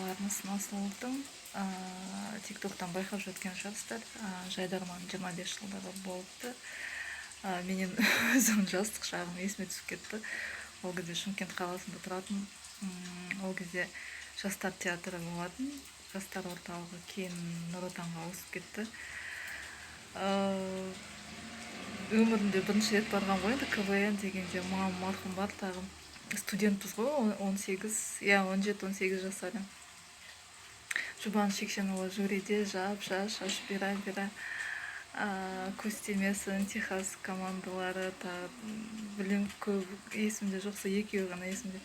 Арнасына сұлулықтың Тиктоктан байқап жатқан шығарсыздар. Жайдарман 25 жылдығы болыпты. Менен өзімнің жастық шағым есіме түсіп кетті. Ол кезде Шымкент қаласында тұратын. Ол кезде Жастар театры болатын, Жастар орталығы кейін Нұр Отанға ауысып кетті. Өмірімде бірінші рет барған ғой енді КВН дегенде. Мамам марқұм бар, тағы студентпіз ғой, 18, иә, 17-18 жасар едім. Жұбаныш Шекшенұлы жюриде, жап жас, шаш бұйра бұйра, Көз тимесін, Техас командалары, тағы білем, көп есімде жоқ, сол екеуі ғана есімде.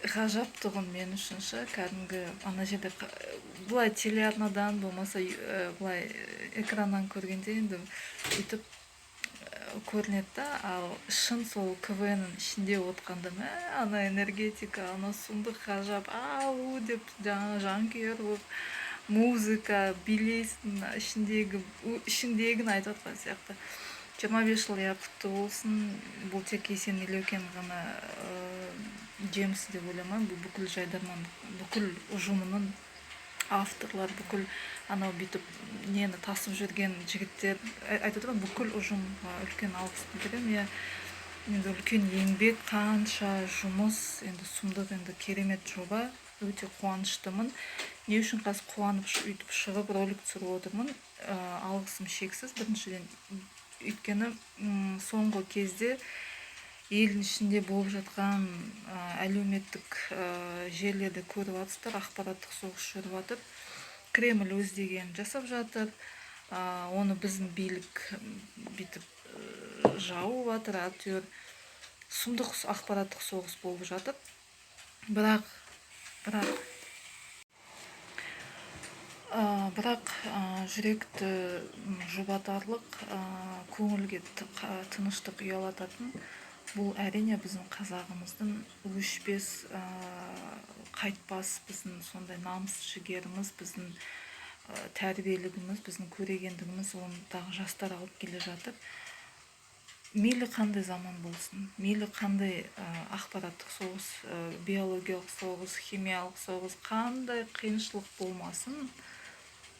Ғажап тұғын мен үшін ше, кәдімгі ана жерде былай телеарнадан болмаса былай экраннан көргенде енді бүйтіп көрінеді да, ал шын сол КВН-нің ішінде отқанда, мә, ана энергетика, ана сұмдық, ғажап, ау деп, жаңағы жанкүйер болып, музыка, билейсің, ішіндегі ішіңдегіні айтып жатқан сияқты. 25 жыл, иә, құтты болсын! Бұл тек Есен Елеукен ғана жемісі деп ойламаймын, бұл бүкіл Жайдарман, бүкіл ұжымының, авторлар, бүкіл анау бүйтіп нені тасып жүрген жігіттер, айтып отырмын, бүкіл ұжымға үлкен алғыс білдіремін, иә. Енді үлкен еңбек, қанша жұмыс енді, сұмдық енді, керемет жоба, өте қуаныштымын. Не үшін қазір қуанып өйтіп шығып ролик түсіріп отырмын? Алғысым шексіз. Біріншіден, өйткені соңғы кезде елдің ішінде болып жатқан әлеуметтік желілерде көріп жатырсыздар, ақпараттық соғыс жүріп жатыр. Кремль өз дегенін жасап жатыр, оны біздің билік бүйтіп жауып жатыр. Әйтеуір сұмдық ақпараттық соғыс болып жатыр. Бірақ жүректі жұбатарлық, көңілге тыныштық ұялататын бұл, әрине, біздің қазағымыздың өшпес, қайтпас біздің сондай намыс жігеріміз, біздің тәрбиелігіміз, біздің көрегендігіміз. Оны тағы жастар алып келе жатыр. Мейлі қандай заман болсын, мейлі қандай ақпараттық соғыс, биологиялық соғыс, химиялық соғыс, қандай қиыншылық болмасын,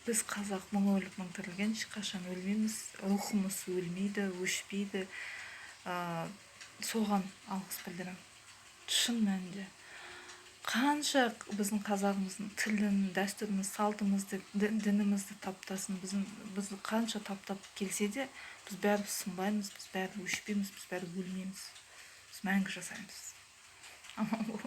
біз, қазақ, мың өліп, мың тірілген, ешқашан өлмейміз, рухымыз өлмейді, өшпейді. Соған алғыс білдіремін. Шын мәнінде, қанша біздің қазағымыздың тілін, дәстүріміз, салтымызды, дінімізді таптасын, бізді қанша таптап келсе де, біз бәрібір сынбаймыз, біз бәрібір өшпейміз, біз бәрібір өлмейміз, біз мәңгі жасаймыз. Аман бол.